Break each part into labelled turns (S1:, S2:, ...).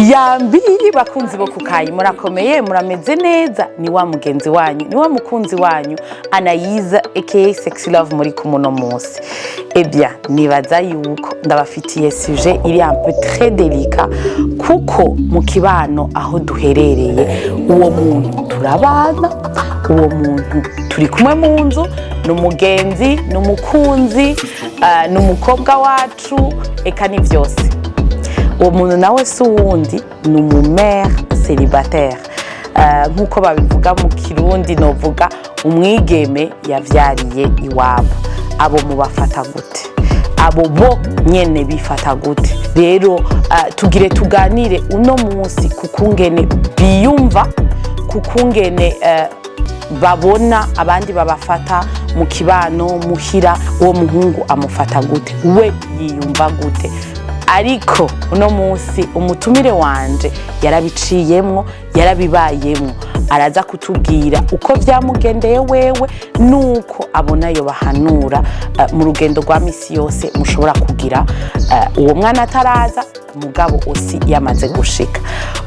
S1: Yambi bakunzi bo kukayi, murakomeye, murameze neza? Ni wa mugenzi wanyu, ni wa mukunzi wanyu Anayiza aka Sexy Love muri kumuno munsi. Eh bien, nibaza yuko ndabafitiye sujet iri un peu très délicat, kuko mu kibano aho duherereye uwo muntu turabana, uwo muntu turi kumwe mu nzu, ni umugenzi, ni umukunzi, ni umukobwa wacu, eka ni byose. Uwo muntu nawe si uwundi, ni umu mère célibataire. Nk'uko babivuga mu Kirundi, novuga umwigeme yavyariye iwabo. Abo mubafata gute? Abo bo nyene bifata gute? Rero tugire tuganire uno munsi ku kungene biyumva, ku kungene babona abandi babafata mu kibano, muhira. Uwo muhungu amufata gute? We yiyumva gute? Ariko uno munsi umutumire wanje yarabiciyemwo, yarabibayemwo, araza kutubwira uko byamugendeye wewe nuko abona yo bahanura mu rugendo rwa misi yose mushobora kugira uwo mwana ataraza, mugabo usi yamaze gushika.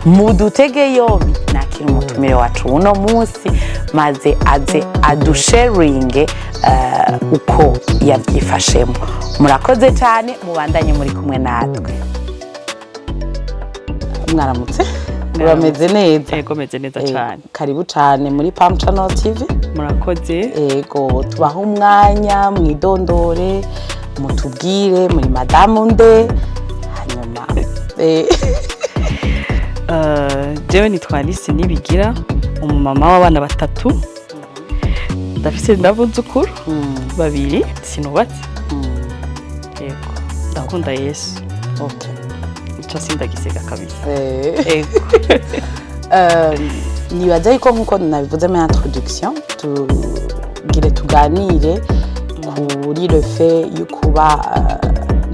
S1: Mudutege yombi, nakira umutumire wacu uno munsi maze aze adusharinge uko yabyifashemo. Murakoze cyane, mubandanye muri kumwe natwe. Mwaramutse, murameze neza?
S2: Ego, meze neza cyane.
S1: Karibu cyane muri Pam Channel TV.
S2: Murakoze.
S1: Ego, tubaha umwanya mwidondore, mutubwire muri madamu nde, hanyuma
S2: Jewe nitwa Alice Nibigira, umumama w'abana batatu, ndafise n'abuzukuru babiri, sinubatse. Yego, ndakunda Yesu. Ico sindagisiga kabisa. Ego.
S1: Nibaza yuko nkuko nabivuze muri introduction, tugire tuganire kuri le fait yo kuba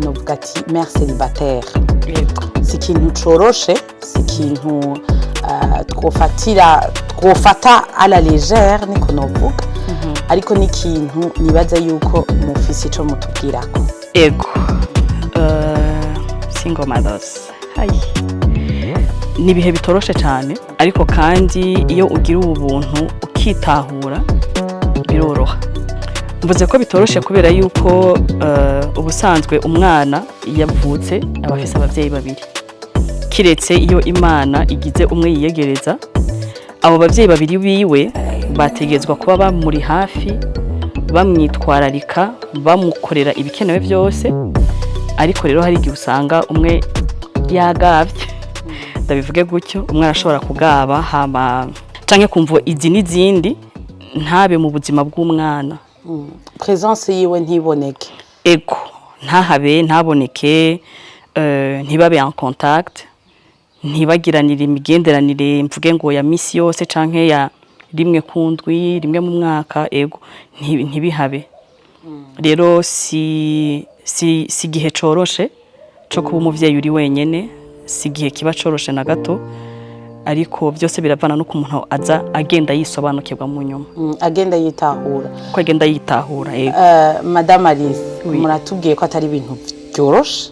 S1: novuga ati mère célibataire. Si ikintu coroshe, si ikintu twofatira twofata à la légère, niko novuga, ariko ni ikintu nibaza yuko mufise ico mutubwirako.
S2: Ego. Single mothers, hayi, ni ibihe bitoroshe cyane, ariko kandi iyo ugira ubu buntu ukitahura biroroha. Mvuze ko bitoroshe kubera yuko ubusanzwe umwana iyo avutse aba afise abavyeyi babiri, kiretse iyo Imana igize umwe yiyegereza. Abo bavyeyi babiri biwe bategezwa kuba bamuri hafi, bamwitwararika, bamukorera ibikenewe byose. Ariko rero hari igihe usanga umwe yagavye, ndabivuge gutyo, umwe arashobora kugaba hama canke kumva izi n'izindi, ntabe mu buzima bw'umwana.
S1: Présence yiwe ntiboneke.
S2: Ego, ntahabe, ntaboneke, ntibabe en contact, ntibagiranire imigenderanire, mvuge ngo ya misi yose canke ya rimwe ku ndwi, rimwe mu mwaka. Ego, ntibihabe. Rero si igihe coroshe co kuba umuvyeyi uri wenyene, si igihe kiba coroshe na gato, ariko byose biravana no ku muntu aza agenda yisobanukirwa mu nyuma.
S1: Agenda yitahura.
S2: Ko agenda yitahura, yego.
S1: Madame Alice,
S2: Oui.
S1: muratubwiye ko atari ibintu byoroshe.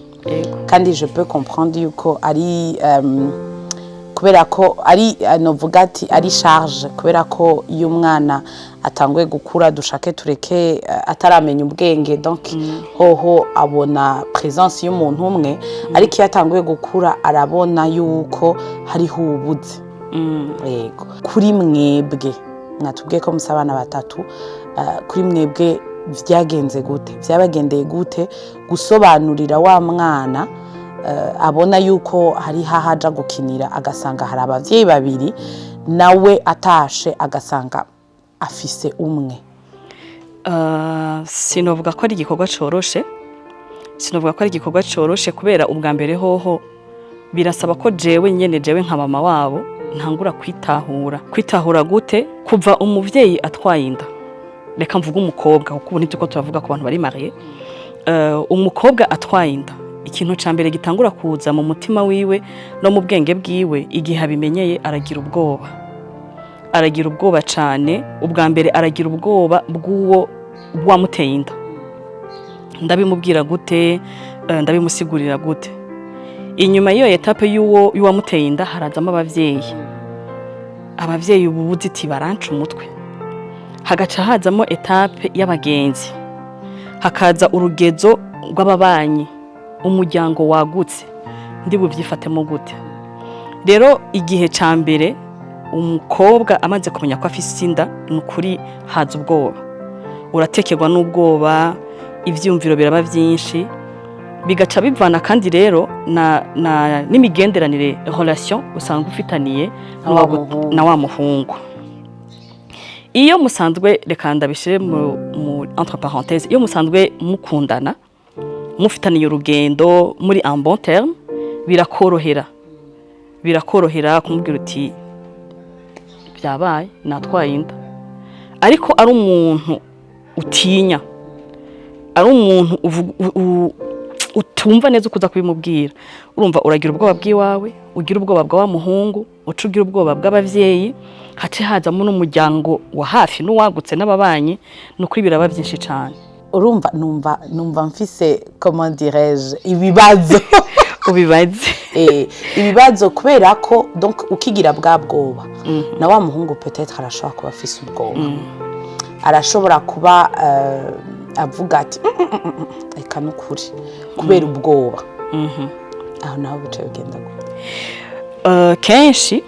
S1: Kandi je peux comprendre yuko ari kubera ko ari novuga ati ari charge, kubera ko iyo umwana atanguye gukura, dushake tureke, ataramenya ubwenge, donc hoho abona présence y'umuntu umwe, ariko iyo atanguye gukura arabona yuko hariho ubuze. Yego, kuri mwebwe, mwatubwiye ko musa abana batatu, kuri mwebwe vyagenze gute, vyabagendeye gute gusobanurira wa mwana abona yuko hari hahaja gukinira agasanga hari abavyeyi babiri, nawe atashe agasanga afise umwe?
S2: Sinovuga ko ari igikorwa coroshe, sinovuga ko ari igikorwa coroshe, kubera ubwa mbere hoho birasaba ko jewe nyene, jewe nka mama wabo, ntangura kwitahura. Kwitahura gute? Kuva umuvyeyi atwaye inda, reka mvuge umukobwa kuko ubu ntituko turavuga ku bantu bari mariés, umukobwa atwaye inda, ikintu ca mbere gitangura kuza mu mutima wiwe no mu bwenge bwiwe igihe abimenyeye, aragira ubwoba, aragira ubwoba cane. Ubwa mbere aragira ubwoba bw'uwo wamuteye inda. Ndabimubwira gute? Ndabimusigurira gute? Ikindi naco, Inyuma y'iyo étape y'uwamuteye inda, harazamo abavyeyi. Abavyeyi ubu buziti baranca umutwe. Hagaca hazamo étape y'abagenzi, hakaza urugezo rw'ababanyi, umuryango wagutse. Ndi buvyifatemo gute? Rero igihe ca mbere umukobwa amaze kumenya ko afise inda, ni ukuri haza ubwoba, uratekerwa n'ubwoba, ivyiyumviro biraba vyinshi, bigaca bivana kandi rero na n'imigenderanire, relation usanga ufitaniye
S1: na wa muhungu.
S2: Na wa muhungu. Iyo musanzwe, reka ndabishire mu entre parenthèses, iyo musanzwe mukundana, mufitaniye urugendo muri en bon terme, birakorohera kumubwira uti: "Byabaye, natwaye inda." Ariko ari umuntu utinya, ari umuntu utumva neza ukuza kubimubwira, urumva uragira ubwoba bw'iwawe, ugira ubwoba bwa wa muhungu, uca ugira ubwoba bw'abavyeyi, hace hazamo n'umuryango wa hafi n'uwagutse n'ababanyi. Ni ukuri biraba byinshi cane.
S1: Urumva numva mfise, comment dirais-je, ibibazo.
S2: Ubibaze.
S1: Ibibazo kubera ko donc ukigira bwa bwoba, na wa muhungu peut-être arashobora kuba afise ubwoba, arashobora kuba avuga ati: Reka nukuri," kubera ubwoba. Aho naho bica bigenda gute?
S2: Kenshi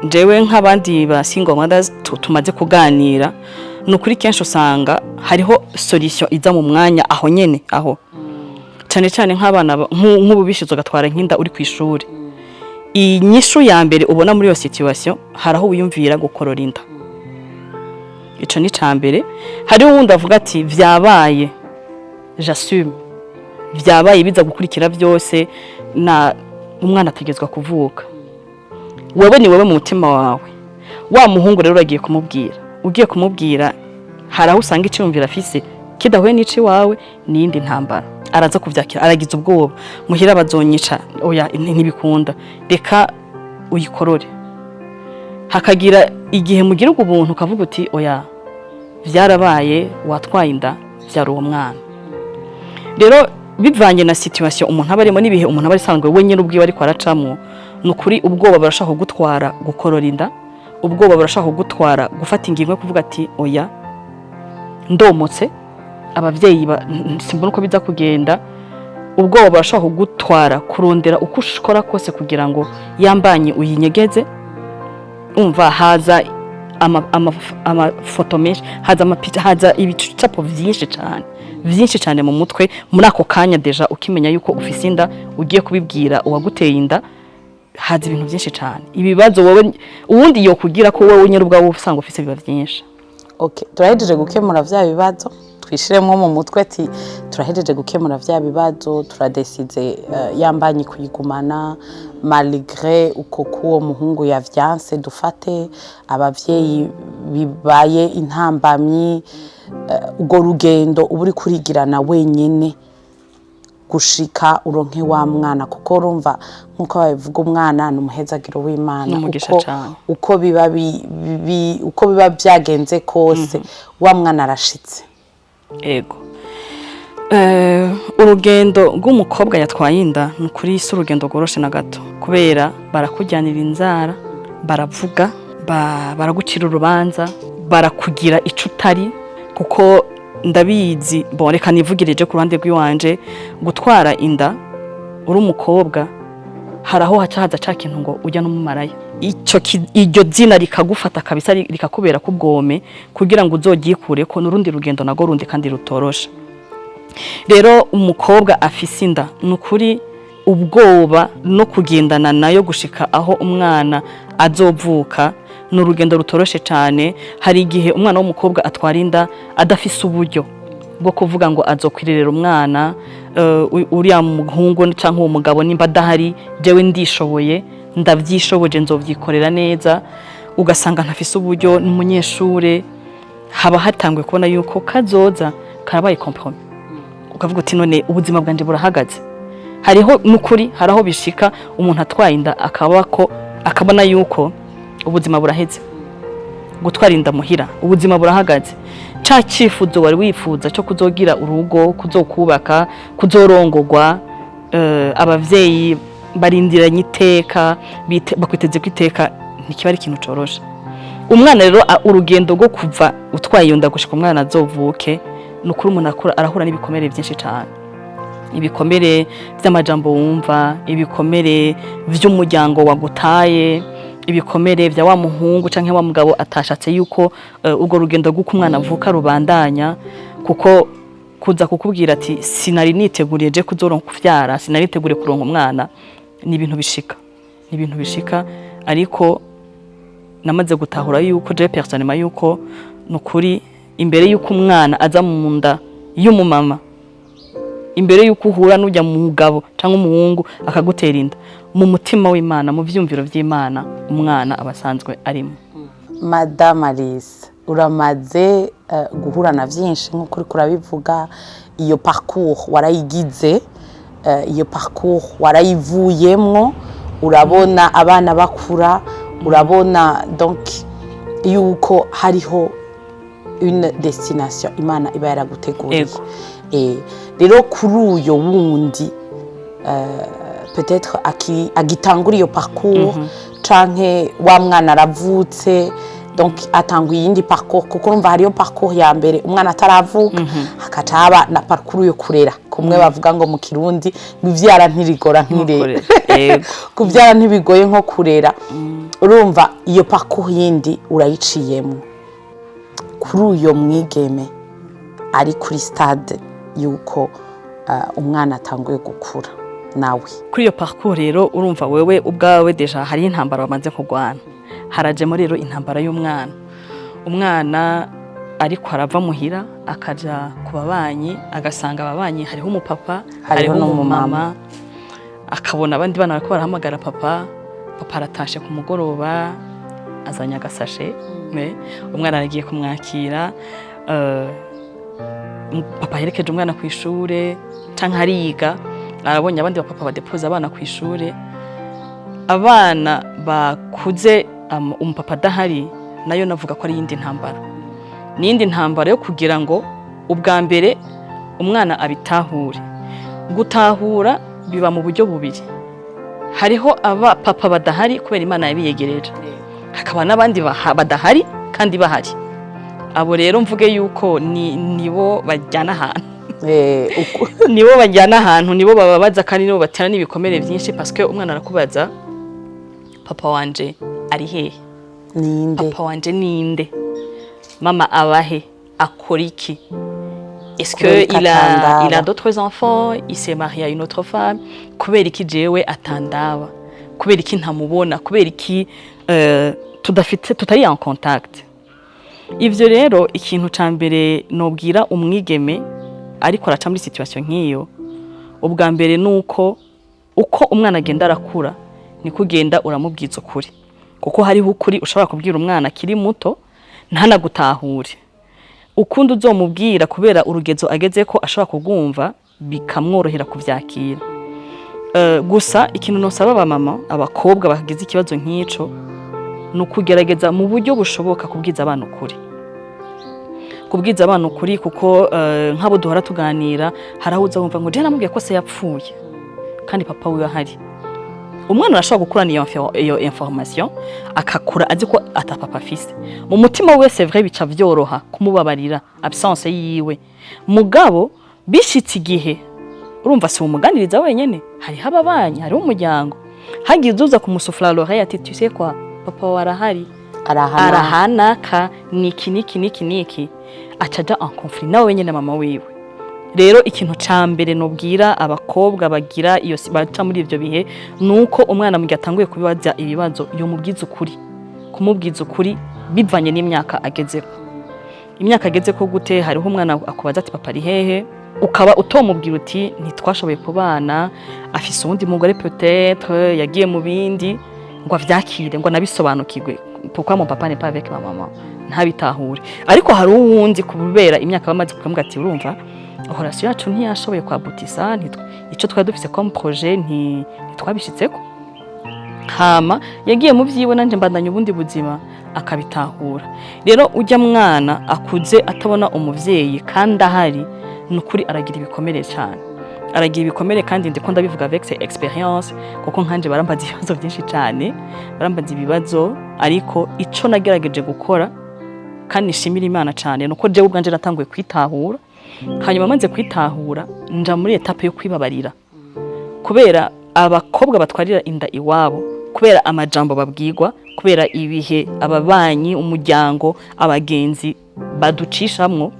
S2: jewe nk'abandi ba single mothers tumaze kuganira, ni ukuri kenshi usanga hariho solution iza mu mwanya aho nyene, aho cyane cyane nk'abana nk'ubu bishize ugatwara nk'inda uri ku ishuri, inyishu ya mbere ubona muri iyo situation, hari aho wiyumvira gukorora inda. Ico ni ca mbere. Hariho uwundi avuga ati: "Vyabaye, j'assume, vyabaye, biza gukurikira byose, na umwana ategezwa kuvuka." Wewe ni wewe mu mutima wawe. Wa muhungu rero uragiye kumubwira, ugiye kumubwira, hari aho usanga iciyumviro afise kidahuye n'ici wawe, n'iyindi ntambara. Araza kuvyakira, aragize ubwoba: "Muhira bazonyica, oya, ntibikunda, reka uyikorore." Hakagira igihe mugira ubwo buntu, ukavuga uti: "Oya, vyarabaye, watwaye inda, vyari uwo mwana." Rero bivanye na situation umuntu aba arimo n'ibihe umuntu aba asanzwe wenyine ubwiwe ariko aracamwo, ni ukuri ubwoba burashaka kugutwara gukorora inda, ubwoba burashaka kugutwara gufata ingingo yo kuvuga ati: "Oya, ndomotse abavyeyi simbona uko biza kugenda." Ubwoba burashaka kugutwara kurondera uko ushobora kose kugira ngo yambanye uyinyegeze. Umva, haza amafoto menshi, haza amapica, haza ibicapo vyinshi cyane, vyinshi cyane mu mutwe muri ako kanya. Déjà ukimenya yuko ufise inda, ugiye kubibwira uwaguteye inda, haza ibintu byinshi cyane, ibibazo wowe uwundi yokugira ko wowe nyine ubwawe usanga ufise biba byinshi.
S1: Okay, turahejeje gukemura vya bibazo, twishiremwo mu mutwe ati turahejeje gukemura vya bibazo, turadesize yambanye kuyigumana malgré uko kuwo muhungu yavyanse, dufate abavyeyi bibaye intambamyi, urwo rugendo uba uri kurigirana wenyene gushika uronke wa mwana, kuko urumva nkuko babivuga, umwana ni umuhezagiro w'Imana.
S2: N'umugisha
S1: uko,
S2: cane.
S1: Uko biba uko biba byagenze kose, wa mwana arashitse.
S2: Ego. Urugendo rw'umukobwa yatwaye inda, ni ukuri si urugendo rworoshe na gato, kubera barakujyanira inzara, baravuga, baragucira urubanza, barakugira ico utari. Kuko ndabizi, bon, reka nivugirije ku ruhande rw'iwanje, gutwara inda uri umukobwa, hari aho haca haza ca kintu ngo ujya n'umumaraya, ico iryo zina rikagufata kabisa, rikakubera kubwome kugira ngo uzogikureko n'urundi rugendo nago rundi kandi rutoroshe. Rero umukobwa afise inda, ni ukuri ubwoba no kugendana nayo gushika aho umwana azovuka ni urugendo rutoroshe cyane. Hari igihe umwana w'umukobwa atwara inda adafise uburyo bwo kuvuga ngo azokwirerera umwana, uriya muhungu cyangwa uwo mugabo nimba adahari, jewe ndishoboye, ndavyishoboje, nzovyikorera neza. Ugasanga ntafise uburyo, n'umunyeshure, haba hatanguye kubona yuko kazoza karabaye compromis, ukavuga uti: "None ubuzima bwanje burahagaze." Hariho n'ukuri, hari aho bishika umuntu atwaye inda akaba ko akabona yuko ubuzima buraheze. Gutwara inda muhira, ubuzima burahagaze. Ca cyifuzo wari wifuza cyo kuzogira urugo, kuzokubaka, kuzorongogwa, abavyeyi Barindiranye iteka, bakwiteze ko iteka ntikiba ari ikintu coroshe. Umwana rero, urugendo rwo kuva utwaye iyo nda gushika umwana azovuke, ni ukuri umuntu akura arahura n'ibikomere byinshi cyane: ibikomere by'amajambo wumva, ibikomere by'umuryango wagutaye, ibikomere bya wa muhungu canke wa mugabo atashatse yuko urwo rugendo rw'uko umwana avuka rubandanya, kuko kuza kukubwira ati: "Sinari niteguriye je kuzoronka kuvyara, sinari niteguriye kuronka umwana." Ni ibintu bishika, ni ibintu bishika. Ariko namaze gutahura yuko je personnellement, yuko nukuri imbere yuko umwana aza mu nda y'umumama, imbere yuko uhura n'ujya mu mugabo cyangwa umuhungu akagutera inda, mu mutima w'Imana, mu vyumviro vy'Imana, umwana aba asanzwe arimo.
S1: Madame Alice, uramaze guhura na vyinshi nk'uko uriko urabivuga. Iyo parcours warayigize, iyo parcours warayivuyemwo, urabona abana bakura, urabona donc yuko hariho une destination Imana iba yaraguteguriye.
S2: Ego.
S1: Rero kuri uyo wundi peut-être agitangura iyo parcours, canke wa mwana aravutse, donc atanga iyindi parcours, kuko urumva hariyo parcours ya mbere umwana ataravuka, hakaca haba na parcours yo kurera. Kumwe bavuga ngo mu Kirundi ngo ivyara ntirigora nk'irera.
S2: Yego.
S1: Kuvyara ntibigoye nko kurera. Urumva iyo parcours yindi urayiciyemo. Kuri uyo mwigeme ari kuri stade yuko umwana atanguye gukura nawe?
S2: Kuri iyo parcours rero, urumva wewe ubwawe déjà hari intambara wamaze kurwana, harajemo rero intambara y'umwana. Umwana ariko arava muhira akaja ku babanyi, agasanga ababanyi hariho umupapa,
S1: hariho
S2: hariho
S1: n'umumama.
S2: Umumama, akabona abandi bana bariko barahamagara papa, papa aratashe ku mugoroba azanye agasashe, ne umwana aragiye kumwakira, papa aherekeje umwana ku ishure canke ariga, arabonye abandi bapapa badepoza abana ku ishure. Abana bakuze umupapa adahari, nayo navuga ko ari iyindi ntambara. Ni iyindi ntambara yo kugira ngo ubwa mbere umwana abitahure. Gutahura biba mu buryo bubiri: hariho aba papa badahari kubera Imana yabiyegereje, hakaba n'abandi badahari kandi bahari. Abo rero mvuge yuko ni nibo bajyana ahantu nibo bajyana ahantu, nibo bababaza kandi nibo batera n'ibikomere byinshi, parce que umwana arakubaza: "Papa wanje ari hehe?"
S1: Ninde?
S2: "Papa wanje ninde? Mama abahe? Akora iki? Est-ce
S1: Kubera
S2: que
S1: iki
S2: il a
S1: atandaba?
S2: il a d'autres enfants? Il s'est marié à une autre femme? Kubera iki jewe atandaba? Kubera iki ntamubona? Kubera iki tudafite, tutari en contact?" Ivyo rero, ikintu ca mbere nobwira umwigeme ariko araca muri situation nk'iyo, ubwa mbere nuko uko umwana agenda arakura niko ugenda uramubwiza ukuri, kuko hariho ukuri ushobora kubwira umwana akiri muto ntanagutahure, ukundi uzomubwira kubera urugezo ageze ko ashobora kugumva bikamworohera kuvyakira. Gusa ikintu nosaba abamama, abakobwa bagize ikibazo nk'ico, ni ukugerageza mu buryo bushoboka kubwiza abana ukuri, kubwiza abana ukuri, kuko nk'abo duhora tuganira, hari aho uza wumva ngo: "Je namubwiye ko se yapfuye kandi papa wiwe ahari." Umwana arashobora gukurana iyo information, akakura azi ko ata papa afise. Mu mutima wiwe, c'est vrai, bica vyoroha kumubabarira absence yiwe. Mugabo bishitse igihe, urumva si umuganiriza wenyene, hariho ababanyi, hariho umuryango, hagize uza kumusufura l'oreille ati: "Tu sais quoi, papa wawe arahari,
S1: arahana."
S2: Arahanaka niki niki niki niki, aca aja en conflit nawe wenyene mama wiwe. Rero ikintu ca mbere nobwira abakobwa bagira iyo baca muri ivyo bihe, nuko umwana mu gihe atanguye kubibaza ibibazo yomubwiza ukuri. Kumubwiza ukuri bivanye n'imyaka agezeko. Imyaka agezeko gute? Hariho umwana akubaza ati: "Papa ari hehe?" Ukaba utomubwira uti: "Ntitwashoboye kubana, afise uwundi mugore, peut-être yagiye mu bindi," ngo avyakire, ngo anabisobanukirwe: "Pourquoi mon papa n'est pas avec ma maman?" Ntabitahure. Ariko hari uwundi kubera imyaka bamaze kukamubwira ati: "Urumva, relation yacu ntiyashoboye kwabutisa, ico twari dufise comme projet ntitwabishitseko, hama yagiye mu vyiwe, nanje mbandanya ubundi buzima," akabitahura. Rero ujya mwana akuze atabona umuvyeyi kandi ahari, ni ukuri aragira ibikomere cyane. Aragira ibikomere, kandi ndiko ndabivuga avec expérience, kuko nkanje barambaza ibibazo byinshi cyane, barambaza ibibazo. Ariko ico nagerageje gukora, kandi nishimira Imana cyane, nuko jewe ubwanje natanguye kwitahura. Hanyuma maze kwitahura, nja muri étape yo kwibabarira, kubera abakobwa batwarira inda iwabo, kubera amajambo babwirwa, kubera ibihe ababanyi, umuryango, abagenzi baducishamwo,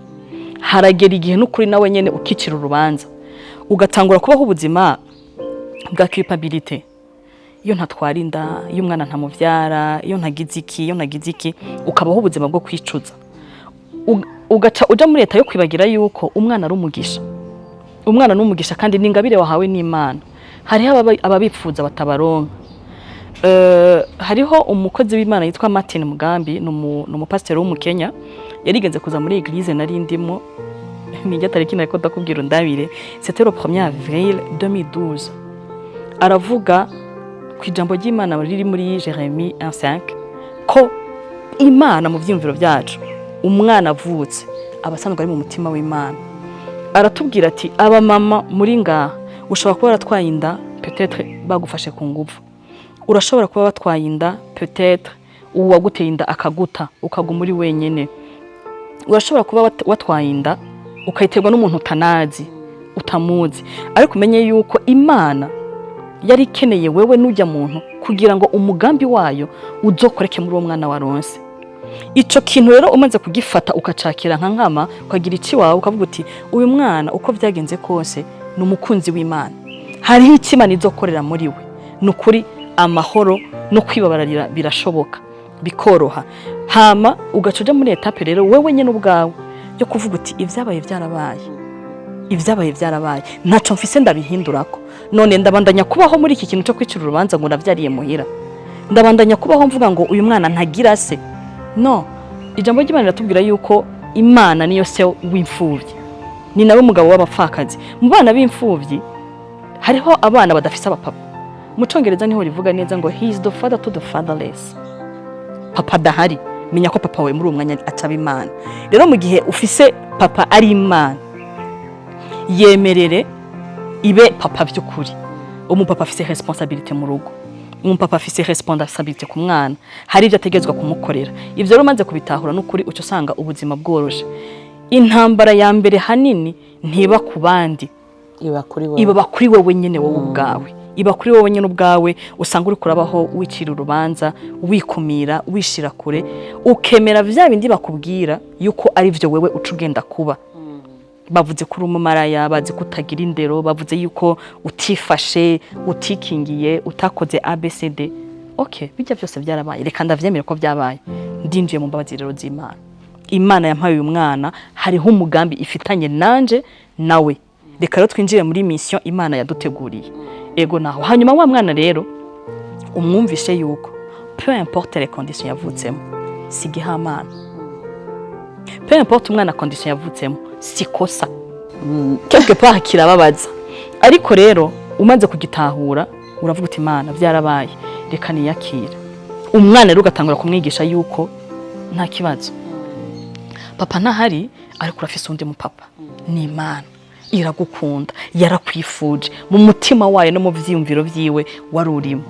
S2: haragera igihe n'ukuri nawe nyene ukicira urubanza, ugatangura kubaho ubuzima bwa culpabilité: iyo ntatwara inda, iyo umwana ntamuvyara, iyo ntagize iki, iyo ntagize iki, ukabaho ubuzima bwo kwicuza. Ugaca uja muri état yo kwibagira yuko umwana ari umugisha. Umwana ni umugisha kandi ni ingabire wahawe n'Imana. Hariho ababipfuza batabaronka. Hariho umukozi w'Imana yitwa Martin Mugambi, ni umupasiteri w'Umukenya, yarigeze kuza muri église nari ndimo. Nijya tariki nariko ndakubwira undabire, c'était le 1er avril 2012. Aravuga ku ijambo ry'Imana riri muri Jérémie 1:5, ko Imana mu vyiyumviro byacu, umwana avutse aba asanzwe ari mu mutima w'Imana. Aratubwira ati: "Abamama muri ngaha, ushobora kuba waratwaye inda, peut-être bagufashe ku nguvu, urashobora kuba watwaye inda, peut-être uwaguteye inda akaguta, ukaguma uri wenyene, urashobora kuba watwaye inda ukayiterwa n'umuntu utanazi, utamuzi, ariko umenye yuko Imana yari ikeneye wewe n'ujya muntu kugira ngo umugambi wayo uzokoreke muri uwo mwana waronse." Ico kintu rero umaze kugifata, ukacakira nka nkama, ukagira ici wawe, ukavuga uti: "Uyu mwana, uko vyagenze kose, ni umukunzi w'Imana, hariho icyo Imana izokorera muri we." Ni ukuri, amahoro no kwibabarira birashoboka, bikoroha. Hama ugaca uja muri étape rero wewe nyene ubwawe yo kuvuga uti: "Ibyabaye byarabaye, ibyabaye byarabaye, ntaco mfise ndabihindurako. None ndabandanya kubaho muri iki kintu cyo kwicira urubanza ngo navyariye muhira? Ndabandanya kubaho mvuga ngo uyu mwana ntagira se?" No ijambo ry'Imana riratubwira yuko Imana niyo se w'imfuvyi, ni nawe mugabo w'abapfakazi. Mu bana b'imfuvyi hariho abana badafise abapapa. Mu Congereza niho rivuga neza ngo "He is the father to the fatherless." Papa adahari, menya ko papa wawe muri uwo mwanya ataba Imana. Rero mu gihe ufise papa ari Imana, yemerere ibe papa by'ukuri. Umupapa afise responsabilité mu rugo, umupapa afise responsabilité ku mwana, hari ibyo ategerezwa kumukorera. Ibyo rero umaze kubitahura, n'ukuri uca usanga ubuzima bworoshe. Intambara ya mbere hanini ntiba ku bandi,
S1: iba kuri wowe.
S2: Iba kuri wowe nyine, wowe ubwawe, iba kuri wowe nyine ubwawe. Usanga uri kurabaho wicira urubanza, wikumira, wishira kure, ukemera vya bindi bakubwira yuko ari byo wewe uca ugenda kuba. Bavuze ko uri umumaraya, bazi ko utagira indero, bavuze yuko utifashe, utikingiye, utakoze ABCD. Okay, bijya byose byarabaye, reka ndavyemere ko byabaye. Ndinjiye mu mbabazi rero z'Imana. Imana yampaye uyu mwana, hariho umugambi ifitanye nanje nawe. Reka rero twinjire muri mission Imana yaduteguriye. Ego, naho hanyuma wa mwana rero umwumvishe yuko peu importe les conditions yavutsemo, si igihamana. Peu importe umwana condition yavutsemo, si kosa. Quelque part kirababaza, ariko rero umaze kugitahura, uravuga uti: "Imana, byarabaye, reka niyakire." Umwana rero ugatangura kumwigisha yuko nta kibazo, papa ntahari, ariko urafise undi mupapa, ni Imana, iragukunda, yarakwifuje mu mutima wayo no mu vyiyumviro vyiwe wari urimo.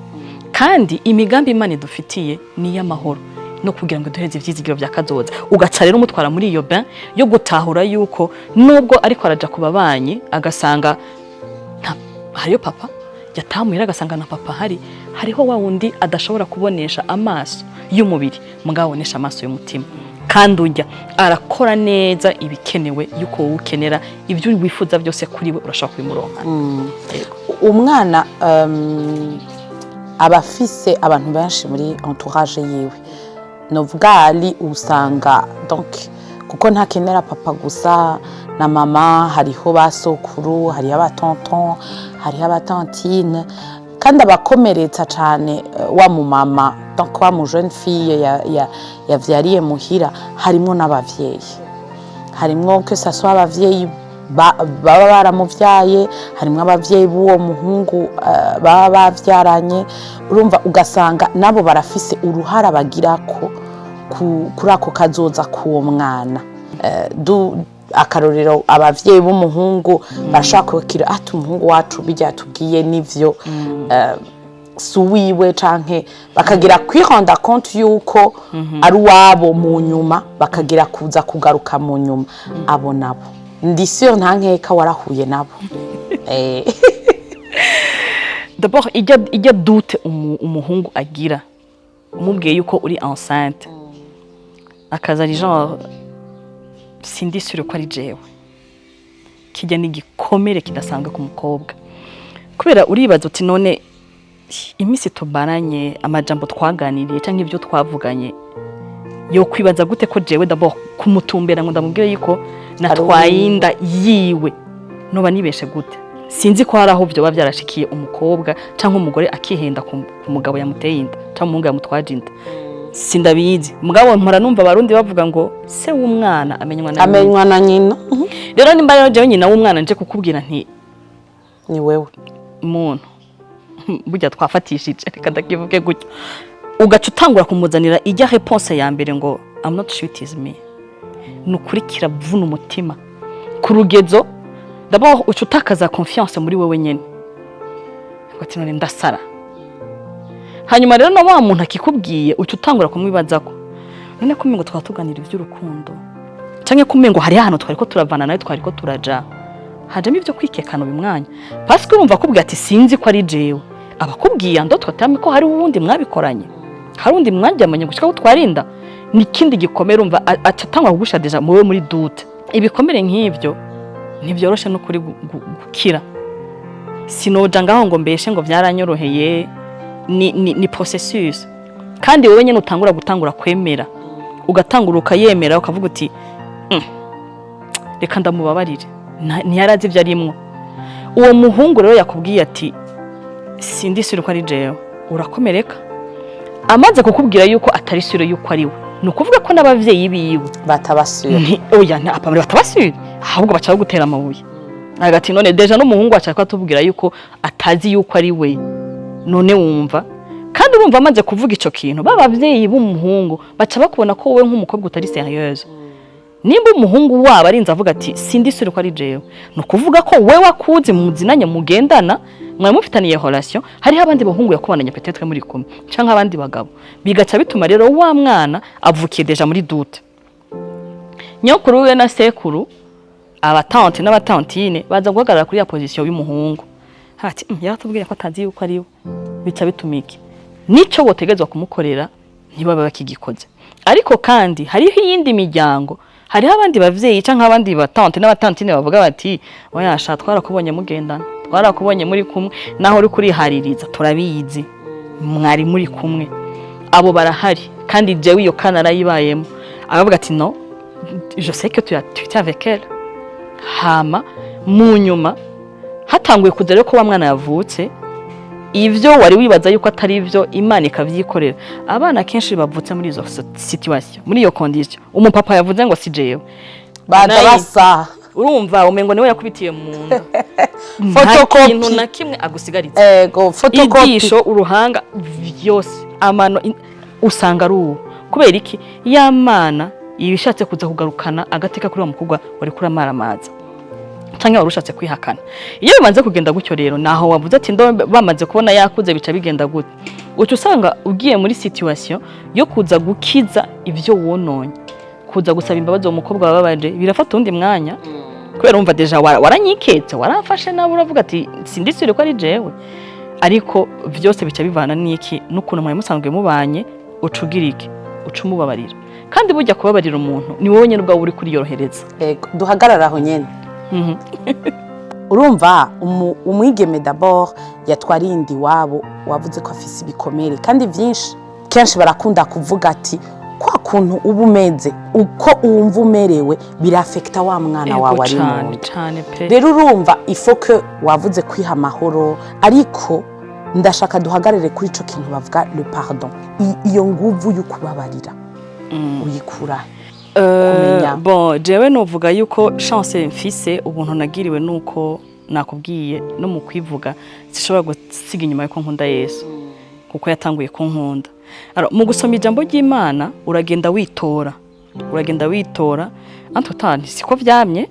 S2: Kandi imigambi Imana idufitiye ni iy'amahoro no kugira ngo duhereze ivyizigiro vya kazoza. Ugaca rero umutwara muri iyo bain yo gutahura yuko nubwo ariko araja ku babanyi agasanga hariyo papa, yatamuhira agasanga na papa hari, hariho wa wundi adashobora kubonesha amaso y'umubiri, mugabo abonesha amaso y'umutima, kandi ujya arakora neza ibikenewe yuko wowe ukenera ibyo wifuza byose kuri we, urashobora kubimuronka. Yego.
S1: Umwana aba afise abantu benshi muri entourage yiwe, novuga ari usanga donc kuko ntakenera papa gusa na mama, hariho ba sokuru, hariho abatonton, hariho abatantine. Kandi abakomeretsa cane wa mumama, donc wa mu jeune fille yavyariye muhira, harimwo n'abavyeyi, harimwo que ça soit abavyeyi baba baramuvyaye, harimwo abavyeyi b'uwo muhungu baba bavyaranye. Urumva, ugasanga nabo barafise uruhara bagirako kuri ako kazoza k'uwo mwana. Akarorero, abavyeyi b'umuhungu barashobora kubakira ati: "Umuhungu wacu bijya tubwiye nivyo, si uwiwe", canke bakagira kwirenda compte yuko ari uwabo mu nyuma, bakagira kuza kugaruka mu nyuma. Abo nabo ndi sûr, nta nkeka warahuye nabo.
S2: D'abord ijya doute umuhungu agira umubwiye yuko uri enceinte, akaza ari genre: "Sindi sûre ko ari jewe". Kijya ni igikomere kidasanzwe ku mukobwa, kubera uribaza uti: "None iminsi tumaranye, amajambo twaganiriye cyangwa ibyo twavuganye, yo kwibaza gute ko jewe d'abord kumutumbera ngo ndamubwire yuko natwaye inda yiwe, noba nibeshe gute?" Sinzi ko hari aho vyoba byarashikiye umukobwa cyangwa umugore akihenda ku mugabo yamuteye inda cyangwa umuhungu yamutwaje inda, sindabizi. Mugabo mpora numva Abarundi bavuga ngo se w'umwana amenywa na nyina.
S1: Amenywa na nyina.
S2: Rero nimba rero jewe nyina w'umwana nje kukubwira nti:
S1: "Ni wewe",
S2: "Muntu burya twafatishije", reka ndakivuge gutyo, ugaca utangura kumuzanira ijya réponse ya mbere ngo: "I'm not sure it is me", ni ukuri kiravuna umutima ku rugezo. D'abord uca utakaza confiance muri wewe nyene, ngo ati: "None ndasara?" Hanyuma rero na wa muntu akikubwiye, uca utangura kumwibazako: "None ko umengo twaba tuganira iby'urukundo, canke ko umengo hariho ahantu twariko turavana nawe, twariko turaja?" Hajemo ibyo kwikekana uyu mwanya, parce que urumva akubwiye ati: "Sinzi ko ari jewe", abakubwiye ando twatame ko hari uwundi mwabikoranye, hari undi mwaryamanye gushika aho twarinda. Ni ikindi gikomere, urumva aca atangwa kugusha déjà muwe muri doute. Ibikomere nk'ivyo ntibyoroshe no kuri gukira. Sinoja ngaho ngo mbeshe ngo byaranyoroheye. Ni processus, kandi wowe nyene utangura gutangura kwemera, ugatangura ukayemera, ukavuga uti: Reka ndamubabarire, ntiyarazi ibyo arimwo." Uwo muhungu rero yakubwiye ati: "Sindi sûre ko ari jewe", urakomereka. Amaze kukubwira yuko atari sûre yuko ari we, ni ukuvuga ko n'abavyeyi biwe
S1: batabasura.
S2: Oya, apamure batabasura, ahubwo baca bagutera amabuye agati: "None déjà n'umuhungu ashaka atubwira yuko atazi yuko ari we". None wumva kandi urumva amaze kuvuga ico kintu, ba bavyeyi b'umuhungu baca bakubona ko wowe nk'umukobwa utari sérieuse. Nimba umuhungu wabo arinze avuga ati: "Sindi sûre ko ari jewe", ni ukuvuga ko wewe akuzi, muzinanye, mugendana, mwari mufitaniye relation, hariho abandi bahungu yakubonanye peut-être muri kumwe canke abandi bagabo. Bigaca bituma rero wa mwana avukiye déjà muri doute. Nyokuru wiwe na sekuru, abatante n'abatantine, baza guhagarara kuri ya position y'umuhungu, ati: Yaratubwiye ko atazi yuko ari we". Bica bituma iki nico botegezwa kumukorera ntibabe bakigikoze. Ariko kandi hariho iyindi miryango, hariho abandi bavyeyi canke abandi batante n'abatantine bavuga bati: "Oya sha, twarakubonye mugendana, twarakubonye muri kumwe, naho uri kurihaririza turabizi mwari muri kumwe". Abo barahari, kandi jewe iyo kana narayibayemo. Aravuga ati: "No, je sais que tu étais avec elle". Hama mu nyuma hatanguye kuza rero ko wa mwana yavutse, ivyo wari wibaza yuko atari ivyo, Imana ikavyikorera. Abana kenshi bavutse muri izo situation, muri iyo condition, umupapa yavuze ngo: "Si jewe",
S1: baza basa.
S2: Urumva umengo niwe yakubitiye mu nda, nta
S1: Photocopy.
S2: kintu na kimwe agusigaritse.
S1: Ego, photocopy.
S2: Ijisho, uruhanga, vyose, amano usanga ari uwo. Kubera iki? Ya mana iba ishatse kuza kugarukana agateka kuri wa mukobwa wari kuramaramaza canke wari ushatse kwihakana. Iyo bimaze kugenda gutyo rero, naho wavuze ati ndo bamaze kubona yakuze, bica bigenda gute? Uca usanga ugiye muri situation yo kuza gukiza ivyo wononye, kuza gusaba imbabazi uwo mukobwa wababaje, birafata uwundi mwanya, kubera urumva déjà waranyiketse, waramfashe nawe uravuga ati: "Sindi sûre ko ari jewe". Ariko vyose bica bivana n'iki? N'ukuntu mwari musanzwe mubanye. Uca ugira iki? Uca umubabarira. Kandi burya kubabarira umuntu ni wowe nyene ubwawe uri kuriyorohereza.
S1: Ego, duhagarara aho nyene. Urumva umwigeme d'abord yatwariye inda iwabo, wavuze ko afise ibikomere kandi vyinshi. Kenshi barakunda kuvuga ati kwa kuntu uba umeze, uko wumva umerewe, birafekita wa mwana wawe ari mu
S2: Cane.
S1: nda.
S2: Cane pe.
S1: Rero urumva ifoke wavuze kwiha amahoro, ariko ndashaka duhagarare kuri ico kintu bavuga le pardon. Iyo nguvu yo kubabarira uyikura kumenya?
S2: Bon, jewe novuga yuko chance mfise, ubuntu nagiriwe, nuko nakubwiye no mu kwivuga sishobora gusiga inyuma yuko nkunda Yesu, kuko yatanguye kunkunda. Alors, mu gusoma ijambo ry'Imana uragenda witora. Uragenda witora. Entre temps siko vyamye,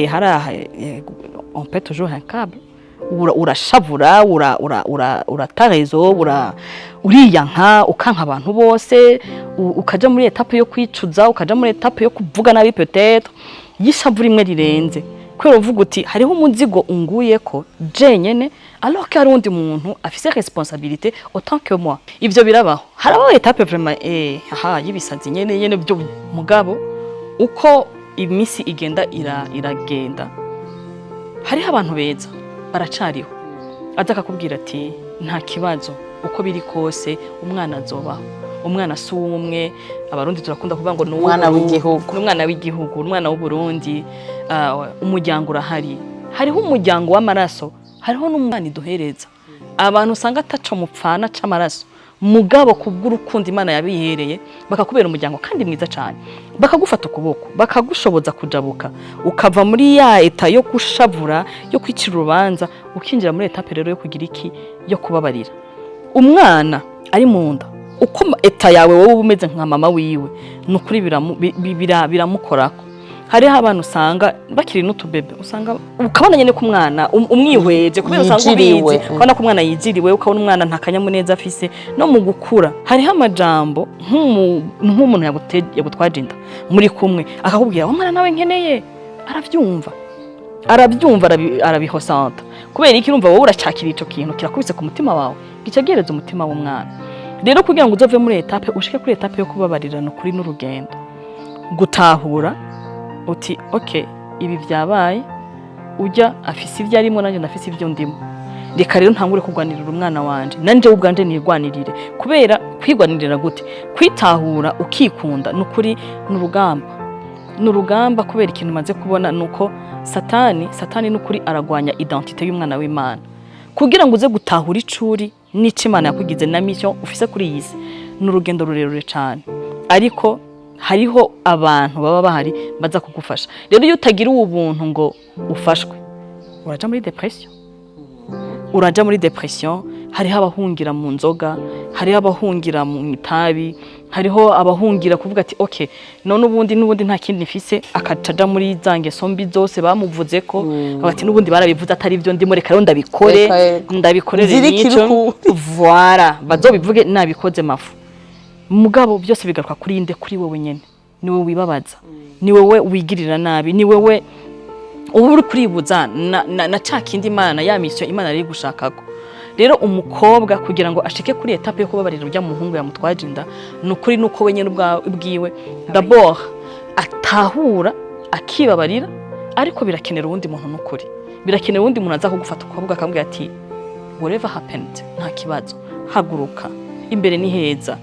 S2: hari on pète toujours un câble. Urashavura, urata réseau, uriyanka, ukanka abantu bose, ukaja muri étape yo kwicuza, ukaja muri étape yo kuvuga nabi, peut-être y'ishavu rimwe rirenze, kubera uvuga uti hariho umuzigo unguyeko jenyene, alors que hari uwundi muntu afise responsabilité autant que moi. Ivyo birabaho, harabaho étape vraiment, aha y'ibisazi nyene nyene byo. Mugabo uko imisi igenda iragenda, hariho abantu beza baracariho, aza akakubwira ati nta kibazo, uko biri kose umwana azobaho, umwana si uw'umwe. Abarundi turakunda kuvuga ngo ni
S1: Umwana w'igihugu.
S2: Ni umwana w'igihugu, umwana w'Uburundi. Umuryango urahari, hariho umuryango w'amaraso, hariho n'umwana iduhereza. Abantu usanga ataco mupfana c'amaraso, mugabo kubw'urukundo Imana yabihereye bakakubera umuryango kandi mwiza cyane, bakagufata ukuboko, bakagushoboza kujabuka, ukava muri ya état yo gushavura, yo kwicira urubanza, ukinjira muri étape rero yo kugira iki? Yo kubabarira. Umwana ari mu nda, uko état yawe wowe uba umeze nka mama wiwe, ni ukuri biramukorako. Hariho abana usanga bakiri n'utubebe, usanga ukabona nyene ko umwana umwihweje, kubera usanga
S1: Yijiriwe.
S2: ubizi, ukabona ko umwana yijiriwe, ukabona umwana nta kanyamuneza afise. No mu gukura hariho amajambo nk'umuntu yagutwaje inda muri kumwe akakubwira umwana nawe nkeneye, aravyumva, arabyumva, arabihosanta. Kubera iki? Urumva wowe uracakira ico kintu kirakubise ku mutima wawe, gica gihereza umutima w'umwana. Rero kugira ngo uzove muri étape ushike kuri étape yo kubabarirana, ukuri n'urugendo gutahura uti ok, ibi byabaye, ujya afise ibyo arimo, nanjye ndafise ibyo ndimo, reka rero ntangure kurwanirira umwana wanje, nanje ubwanje nirwanirire. Kubera kwigwanirira gute? Kwitahura, ukikunda, ni ukuri ni urugamba, ni urugamba. Kubera ikintu maze kubona ni uko Satani n'ukuri aragwanya identité y'umwana w'Imana. Kugira ngo uze gutahura icuri n'ico Imana yakugize na mission ufise kuri iyi si, ni urugendo rurerure cyane, ariko hariho abantu baba bahari baza kugufasha. Rero iyo utagira ubu buntu ngo ufashwe, uraja muri dépression, uraja muri dépression. Hariho abahungira mu nzoga, hariho abahungira mu itabi, hariho abahungira kuvuga ati ok, none ubundi n'ubundi nta kindi mfise, akaca aja muri za ngeso mbi zose bamuvuze ko bati n'ubundi barabivuze atari byo ndimo, reka rero ndabikore.
S1: Reka yego.
S2: Ndabikorere.
S1: Nzirikire.
S2: Nico
S1: Ukuri.
S2: Voilà, bazobivuge nabikoze mafu. Mugabo byose bigaruka kuri inde? Kuri wowe nyene. Ni wowe wibabaza, ni wowe wigirira nabi, ni wowe uba uri kuribuza na ca kindi Imana ya mission Imana yari gushakako. Rero umukobwa kugira ngo ashike kuri étape yo kubabarira urya muhungu yamutwaje inda, ni ukuri nuko we nyene ubwiwe d'abord atahura, akibabarira. Ariko birakenera uwundi muntu, n'ukuri birakenera uwundi muntu aza kugufata ukuboko akambwira ati whatever happened, nta kibazo, haguruka, imbere ni heza.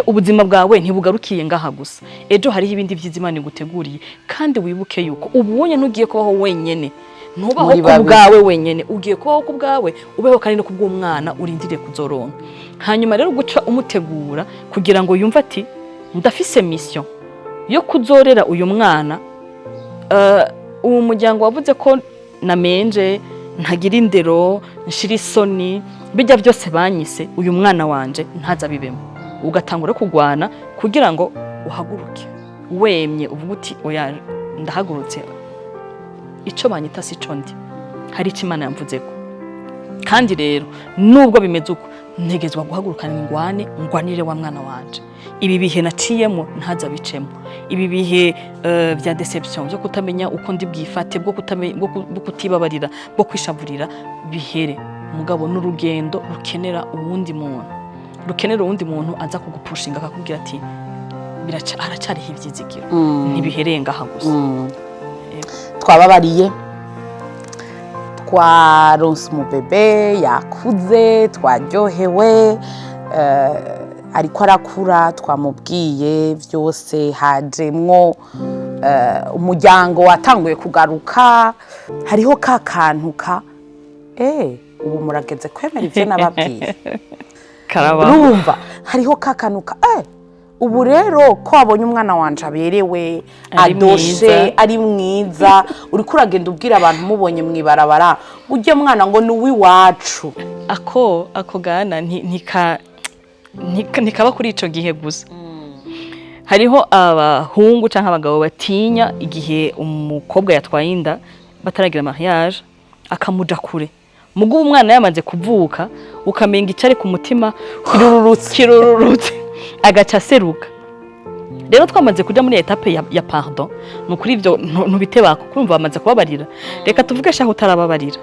S2: Ubuzima bwawe ntibugarukiye ngaha gusa, ejo hariho ibindi byiza Imana iguteguriye. Kandi wibuke yuko ubonye ntugiye kubaho wenyene, ntubaho
S1: Muri
S2: ku
S1: babiri.
S2: bwawe wenyene, ugiye kubaho ku bwawe, ubeho kandi no ku bw'umwana urindiriye kuzoronka. Hanyuma rero guca umutegura kugira ngo yumve ati ndafise mission yo kuzorera uyu mwana. Uwo muryango wavuze ko namenje, ntagira indero, nshira isoni, bijya byose banyise, uyu mwana wanje ntaza abibemo. Ugatangura kugwana kugira ngo uhaguruke wemye, uvuga uti oya, ndahagurutse, ico banyita si co ndi, hari icyo Imana yamvuzeko. Kandi rero nubwo bimeze uko, ntegezwa guhagurukana ingwane, ngwanire wa mwana wanje, ibi bihe naciyemo ntaza bicemo, ibi bihe vya déception, byo kutamenya uko ndi bwifate, bwo kutamenya, bwo kutibabarira, bwo kwishavurira, bihere. Mugabo n'urugendo rukenera uwundi muntu, rukenera uwundi muntu aza kugupushinga, akakubwira ati haracyariho ivyizigiro, ntibihereye ngaha gusa.
S1: Twababariye, twaronse umubebe, yakuze, twaryohewe, ariko arakura, twamubwiye byose, hajemwo umuryango watanguye kugaruka. Hariho ka kantu ka ubu murageze kwemera ivyo nababwiye.
S2: Karaba.
S1: Urumva hariho ka kantu ka ubu rero ko wabonye umwana wanje aberewe,
S2: ari
S1: adoshe,
S2: mwiza.
S1: Ari mwiza, uriko uragenda ubwira abantu mubonye mw'ibarabara ujye mwana ngo ni uw'iwacu.
S2: Ako gana ntikaba kuri ico gihe gusa. Hariho abahungu canke abagabo batinya igihe umukobwa yatwaye inda bataragira mariage, akamuja kure. Mugo umwana yamaze kuvuka, ukamenga icari ku mutima
S1: Kirururutse.
S2: Kirururutse, agaca aseruka. Rero twamaze kuja muri étape ya pardon, ni ukuri ivyo ntubitebako, kumva bamaze kubabarira. Reka tuvuge shaho utarababarira,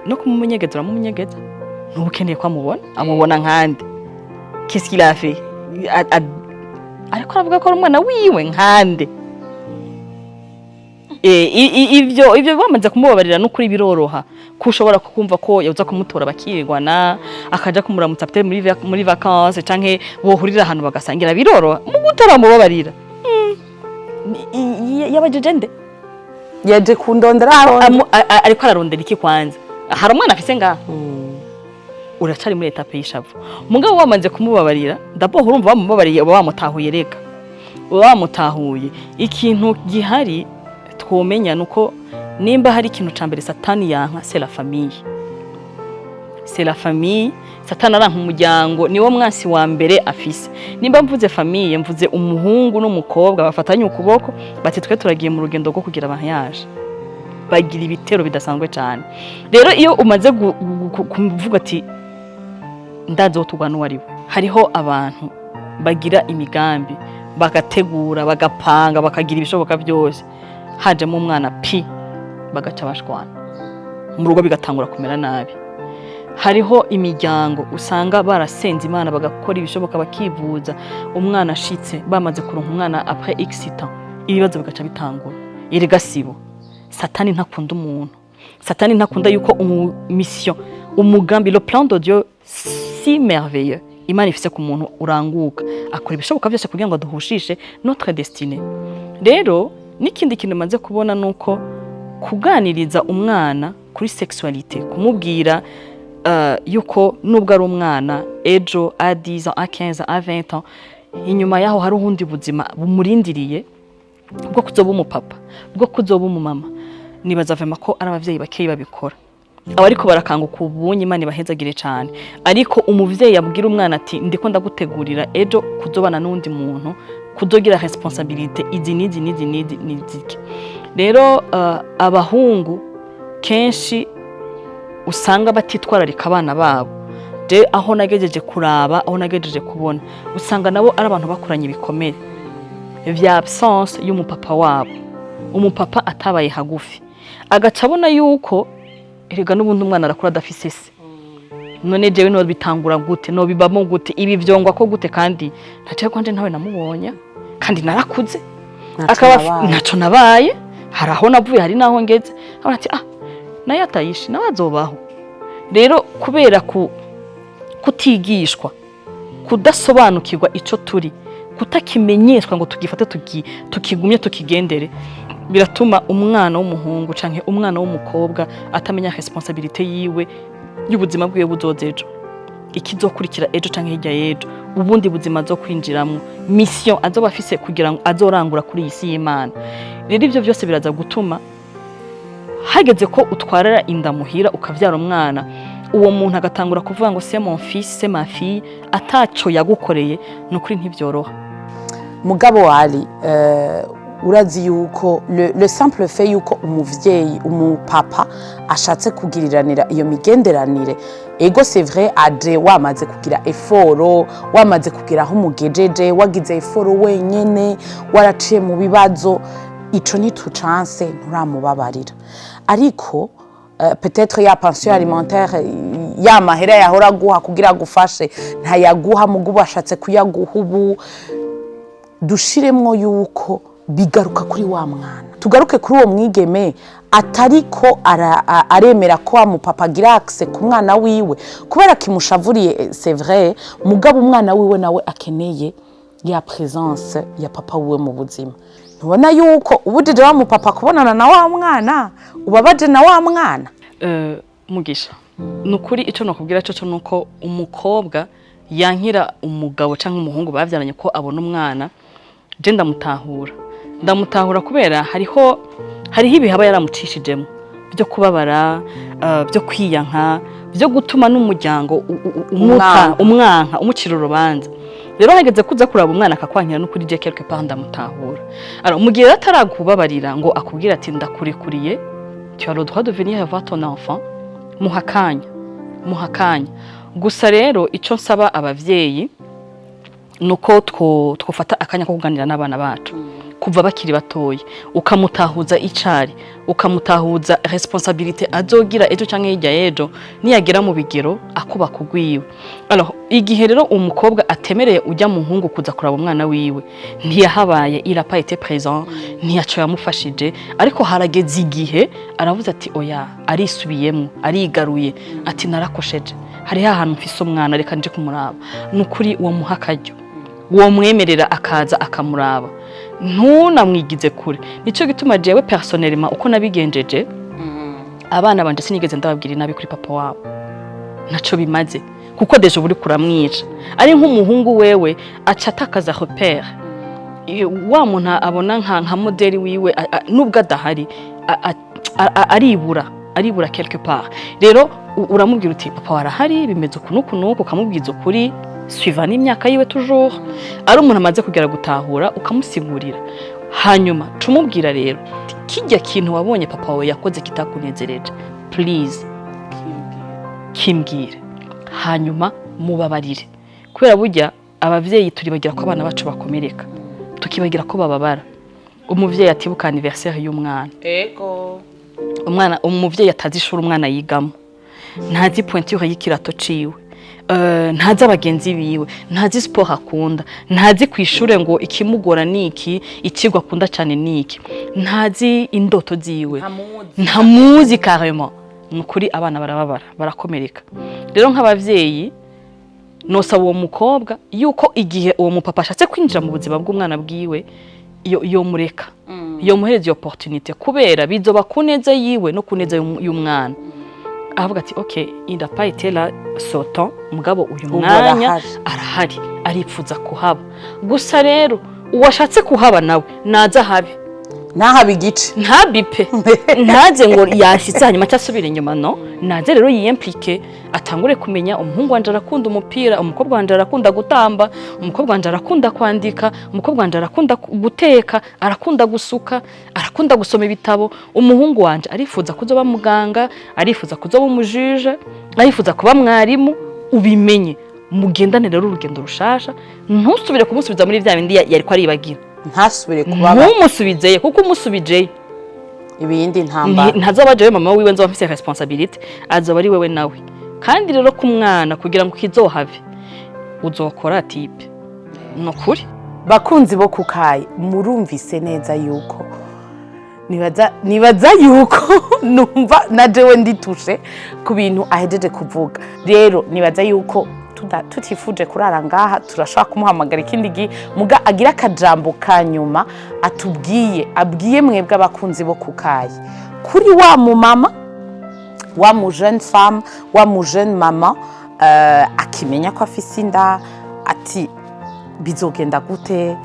S2: no kumumunyegeza uramumenyegeza, ntuba ukeneye ko amubona. Amubona nkande? Qu'est-ce qu'il a fait? Ariko aravuga ko ari umwana wiwe nkande? Ivyo bamaze kumubabarira, n'ukuri biroroha ko ushobora kumva ko yoza kumutora, bakirirwana, akaja kumuramutsa peut muri vacances, canke bohurira ahantu bagasangira. Biroroha. Mu utaramubabarira, yabajeje nde?
S1: Yaje kundondera aho.
S2: Ariko ararondera iki? Kwanza hari umwana afise ngaha, uracari muri étape y'ishavu. Mugabo wamaze kumubabarira, d'abord urumva wamubabariye, uba wamutahuye. Reka, uba wamutahuye. Ikintu gihari twomenya nuko nimba hari ikintu ca mbere Satani yanka, c'est la famille, c'est la famille. Satani aranka umuryango, niwo mwansi wa mbere afise. Nimba mvuze famille, mvuze umuhungu n'umukobwa bafatanye ukuboko, bati: "Twe turagiye mu rugendo rwo kugira mariage." Bagira ibitero bidasanzwe cyane. Rero iyo umaze kuvuga ati: "Ndazi uwo turwana uwo ari we." Hariho abantu bagira imigambi, bagategura, bagapanga, bakagira ibishoboka byose, hajemo umwana pi, bagaca bashwana mu rugo, bigatangura kumera nabi. Hariho imiryango usanga barasenze Imana, bagakora ibishoboka, bakivuza, umwana ashitse, bamaze kuronka umwana après x temps, ibibazo bigaca bitangura. Erega sibo, Satani ntakunda umuntu. Satani ntakunda yuko mission, umugambi, le plan de Dieu si merveilleux Imana ifise ku muntu uranguka. Akora ibishoboka byose kugira ngo aduhushishe notre destinée. Rero n'ikindi kintu maze kubona nuko kuganiriza umwana kuri sexualité, kumubwira yuko nubwo ari umwana, ejo à 10 ans, à 15 ans, à 20 ans, inyuma yaho hari ubundi buzima bumurindiriye bwo kuzoba umupapa, bwo kuzoba umumama. Nibaza vraiment ko ari abavyeyi bakeyi babikora. Abariko barakanguka ubunye, Imana ibahezagire cane. Ariko umuvyeyi abwira umwana ati: "Ndiko ndagutegurira ejo kuzobana n'undi muntu, kuzogira responsabilité izi n'izi n'izi n'izi n'iziki." Rero abahungu kenshi usanga batitwararika abana babo. Je aho nagejeje kuraba, aho nagejeje kubona, usanga nabo ari abantu bakuranye ibikomere vya absence y'umupapa wabo, umupapa atabaye hagufi, agaca abona yuko erega n'ubundi umwana arakura adafise se. None jewe no bitangura gute? No bibamo gute? Ibi vyongwa ko gute? Kandi ntaciye kwanje, ntawe namubonye, kandi narakuze.
S1: Ntaco
S2: akaba
S1: nabaye.
S2: Ntaco nabaye. Hari aho navuye, hari naho ngeze. Abona ati: "Ah, nayo atayishi, nawe azobaho." Rero kubera kutigishwa, kudasobanukirwa ico turi, kutakimenyeshwa ngo tugifate, tukigumye, tukigendere, biratuma umwana w'umuhungu canke umwana w'umukobwa atamenya responsabilité yiwe y'ubuzima bwiwe buzoza ejo, ikizokurikira ejo canke hirya y'ejo, ubundi buzima azo kwinjiramwo, mission azoba afise kugira ngo azorangura kuri iyi si y'Imana. Rero ivyo vyose biraza gutuma hageze ko utwarara inda muhira, ukavyara umwana, uwo muntu agatangura kuvuga ngo: "C'est mon fils, c'est ma fille", ataco yagukoreye. Ni ukuri ntivyoroha.
S1: Mugabo wari urazi yuko le simple fait yuko umuvyeyi, umupapa ashatse kugiriranira iyo migenderanire, ego, c'est vrai, aje wamaze kugira effort, wamaze kugira aho umugejeje, wagize effort wenyene, waraciye mu bibazo, ico ntitucanse, nturamubabarira. Ariko peut-être ya pension alimentaire, ya mahera yahora aguha kugira agufashe, ntayaguha, mugubu ashatse kuyaguha ubu. Dushiremwo yuko bigaruka kuri wa mwana, tugaruke kuri uwo mwigeme atariko aremera ko wa mupapa agira accès ku mwana wiwe kubera kimushavuriye. C'est vrai, mugabo umwana wiwe nawe akeneye ya présence ya papa wiwe mu buzima. Ntubona yuko ubujije wa mupapa kubonana na wa mwana, ubabaje na wa mwana?
S2: Mugisha, ni ukuri icyo nakubwira cyo ni uko umukobwa yankira umugabo cyangwa umuhungu babyaranye ko abona umwana, je ndamutahura. Ndamutahura kubera hariho ibihe aba yaramucishijemo byo kubabara, byo kwiyanka, byo gutuma n'umuryango
S1: Umwanka.
S2: umwanka, umucira urubanza. Rero hageze kuza kuraba umwana akakwankira, n'ukuri je quelque part ndamutahura. Alors, mu gihe rero atarakubabarira ngo akubwire ati: "Ndakurekuriye, tu as le droit de venir voir ton enfant", muha akanya, muha akanya. Gusa rero ico nsaba abavyeyi nuko twofata akanya ko kuganira n'abana bacu kuva bakiri batoya, ukamutahuza icari, ukamutahuza responsabilité azogira ejo canke hirya y'ejo niyagera mu bigero akubaka ugwiwe. Alors, igihe rero umukobwa atemereye ujya muhungu kuza kuraba umwana wiwe, ntiyahabaye, il a pas été présent, ntiyaco yamufashije, ariko harageze igihe aravuze ati: "Oya", arisubiyemwo, arigaruye, ati: "Narakosheje, hariho ahantu mfise umwana, reka nje kumuraba." Ni ukuri uwo muha akaryo, womwemerera akaza akamuraba, ntunamwigize kure. Nico gituma jewe personnellement uko nabigenjeje, abana banje sinigeze ndababwira inabi kuri papa wabo. Ntaco bimaze, kuko déjà uri kuramwica. Ari nk'umuhungu wewe aca atakaza repère. Wa muntu abona nka modèle wiwe, nubwo adahari, aribura, aribura quelque part. Rero uramubwira uti: "Papa warahari, bimeze uku n'uku n'uku", ukamubwiza ukuri suivant n'imyaka yiwe. Toujours ari umuntu amaze kugera gutahura, ukamusigurira, hanyuma cumubwira rero uti: "Kijya kintu wabonye papa wawe yakoze kitakunezereje, please kimbwire, hanyuma mubabarire." Kubera burya abavyeyi turibagira ko abana bacu bakomereka, tukibagira ko bababara. Umuvyeyi atibuka anniversaire y'umwana, umwana, umuvyeyi atazi ishuri umwana yigamo, ntazi pointure y'ikirato ciwe, ntazi abagenzi biwe, ntazi sport akunda, ntazi kw'ishure ngo ikimugora niki, ikigwa akunda cyane niki, ntazi indoto ziwe, ntamuzi carrément. Ni ukuri abana barababara, barakomereka. Rero nk'abavyeyi nosaba uwo mukobwa yuko igihe uwo mupapa ashatse kwinjira mu buzima bw'umwana bwiwe, yo yomureka, yomuhereza iyo opportunité, kubera bizoba ku neza yiwe no ku neza y'umwana. Avuga ati: "Ok, il n'a pas été là ce temps, mugabo uyu
S1: Ubu
S2: mwanya
S1: arahari."
S2: Arahari, aripfuza kuhaba. Gusa rero uwashatse kuhaba nawe naza ahabe.
S1: Ntahabe igice.
S2: Ntabipe, ntaze ngo yashyitse hanyuma cyasubira inyuma. No naze rero yiyimplique, atangure kumenya: umuhungu wanje arakunda umupira, umukobwa wanje arakunda gutamba, umukobwa wanje arakunda kwandika, umukobwa wanje arakunda guteka, arakunda gusuka, arakunda gusoma ibitabo, umuhungu wanje arifuza kuzoba muganga, arifuza kuzoba umujuge, arifuza kuba mwarimu. Ubimenye, mugendane rero urugendo rushasha. Ntusubire kumusubiza muri vya bindi yariko aribagira.
S1: Ntasubire kubaba.
S2: Ntumusubizeyo, kuko umusubijeyo
S1: ibindi ntambara.
S2: Ntazoba jewe mama wiwe nzoba mfise responsabilité, azoba ari wewe nawe. Kandi rero ku mwana, kugira ngo kizohave, uzokora type, ni ukuri.
S1: Bakunzi bo kukayi, murumvise neza yuko nibaza yuko numva na jewe nditushe ku bintu ahejeje kuvuga. Rero nibaza yuko tutifuje kurara ngaha, turashobora kumuhamagara ikindi gihe, muga agira akajambo ka nyuma atubwiye, abwiye mwebwe abakunzi bo kukayi, kuri wa mumama, wa mu jeune femme, wa mu jeune mama akimenya ko afise inda, ati: "Bizogenda gute?"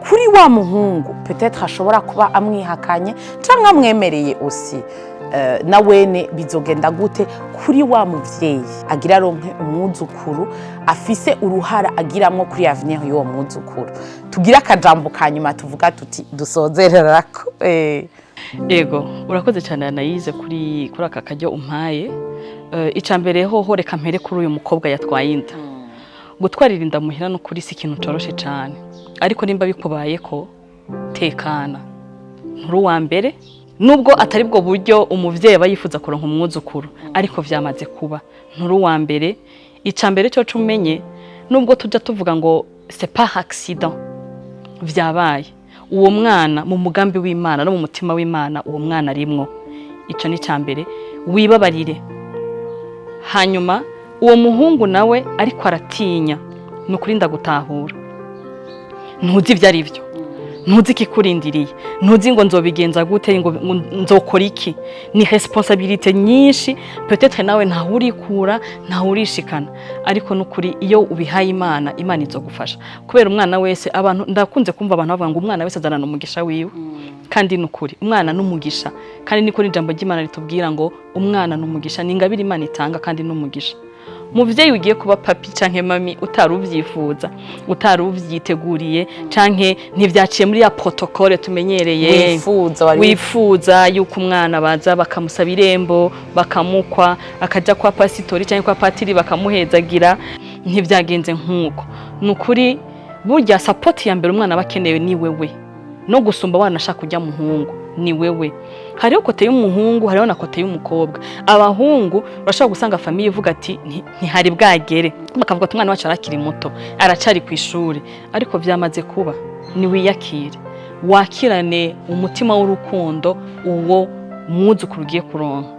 S1: Kuri wa muhungu peut-être ashobora kuba amwihakanye canke amwemereye aussi, na wene bizogenda gute? Kuri wa muvyeyi agira aronke umwuzukuru, afise uruhara agiramwo kuri avenir y'uwo mwuzukuru. Tugire akajambo ka nyuma tuvuga tuti dusozererako.
S2: Ego, urakoze cyane Anayize kuri aka karyo umpaye. Ica mbere hoho, reka mpere kuri uyu mukobwa yatwaye inda. Gutwarira inda muhira no kuri si ikintu coroshe cyane, ariko nimba bikubaye ko, tekana, nturi uwa mbere. Nubwo atari bwo buryo umuvyeyi aba yifuza kuronka umwuzukuru, ariko vyamaze kuba, nturi uwa mbere. Ica mbere cyo umenye, nubwo tuja tuvuga ngo c'est pas accident vyabaye, uwo mwana mu mugambi w'Imana no mu mutima w'Imana uwo mwana arimwo. Ico ni ca mbere, wibabarire. Hanyuma uwo muhungu nawe ariko aratinya, ni ukuri ndagutahura. Ntuzi ibyo ari byo, ntuzi ikikurindiriye, ntuzi ngo nzobigenza gute, ngo nzokora iki. Ni responsabilité nyinshi, peut-être nawe ntawe urikura, ntawe urishikana, ariko nukuri iyo ubihaye Imana, Imana izogufasha. Kubera umwana wese, abantu ndakunze kumva abantu bavuga ngo umwana wese azanana umugisha wiwe, kandi nukuri umwana n'umugisha. Kandi niko n'ijambo ry'Imana ritubwira ngo umwana n'umugisha, ni ingabire Imana itanga kandi n'umugisha. Muvyeyi ugiye kuba papi canke mami utari uvyifuza, utari uvyiteguriye, canke ntivyaciye muri ya protocole tumenyereye,
S1: wifuza wari
S2: wifuza yuko umwana baza bakamusaba irembo, bakamukwa, akaja kwa pasitori cyangwa kwa patiri bakamuhezagira, ntibyagenze nk'uko. Ni ukuri, burya support ya mbere umwana aba akenewe ni wewe, no gusumba wanashaka kujya muhungu ni wewe. Hariho côté y'umuhungu, hariho na côté y'umukobwa. Abahungu bashobora gusanga famille ivuga ati: "Ntihari bwagere", bakavuga ati: "Umwana wacu arakiri muto, aracari ku ishuri." Ariko vyamaze kuba, niwiyakire, wakirane umutima w'urukundo uwo mwuzukuru ugiye kuronka,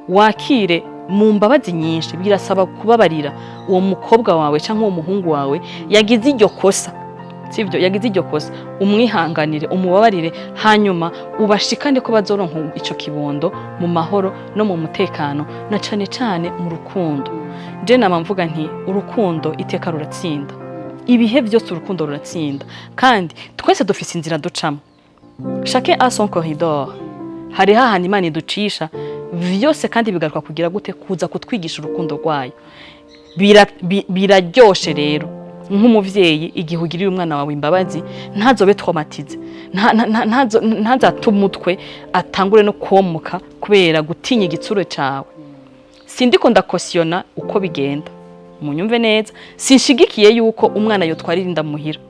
S2: wakire mu mbabazi nyinshi. Birasaba kubabarira uwo mukobwa wawe cyangwa uwo muhungu wawe yagize iryo kosa, sibyo? Yagize iryo kosa, umwihanganire, umubabarire, hanyuma ubashikane ko bazoronka ico kibondo mu mahoro no mu mutekano, na cane cane mu rukundo. Je nama mvuga nti urukundo iteka ruratsinda, ibihe byose urukundo ruratsinda. Kandi twese dufise inzira ducamo, chacun a son corridor. Hariho ahantu Imana iducisha vyose, kandi bigaruka kugira gute? Kuza kutwigisha urukundo rwayo. Biraryoshe rero nk'umuvyeyi igihe ugirira umwana wawe imbabazi, ntazobe traumatisé, ntazate umutwe, atangure no komuka kubera gutinya igitsure cawe. Sindiko ndakosiyona uko bigenda, munyumve neza. Sinshigikiye yuko umwana yotwarira inda muhira,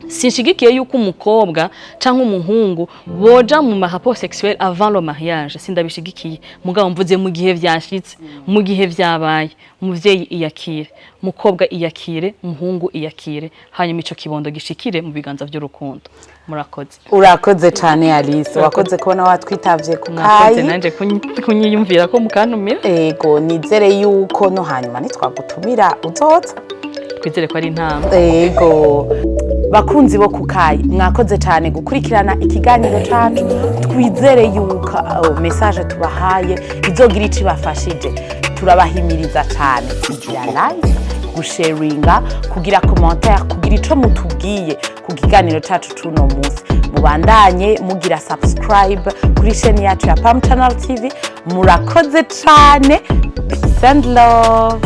S2: sinshigikiye yuko umukobwa canke umuhungu boja mu ma rapport sexuel avant le mariage, sindabishigikiye. Mugabo mvuze mu gihe vyashitse, mu gihe vyabaye, umuvyeyi iyakire, mukobwa iyakire, muhungu iyakire, hanyuma ico kibondo gishikire mu biganza vy'urukundo. Murakoze.
S1: Urakoze cane, Alice, wakoze kubona watwitavye ku
S2: Mwakoze
S1: kayi.
S2: nanje kunyiyumvira ko mukantumira.
S1: Ego, nizere yuko no hanyuma nitwagutumira uzoza.
S2: Twizere ko ari intambwe.
S1: Ego, bakunzi bo kukayi, mwakoze cyane gukurikirana ikiganiro cacu. Twizere yuko message tubahaye izogira ico ibafashije. Turabahimiriza cyane kugira like, gusharinga, kugira commentaire, kugira ico mutubwiye ku kiganiro cacu c'uno munsi. Mubandanye mugira subscribe kuri chaîne yacu ya Pam Channel TV. Murakoze cane. Peace and love.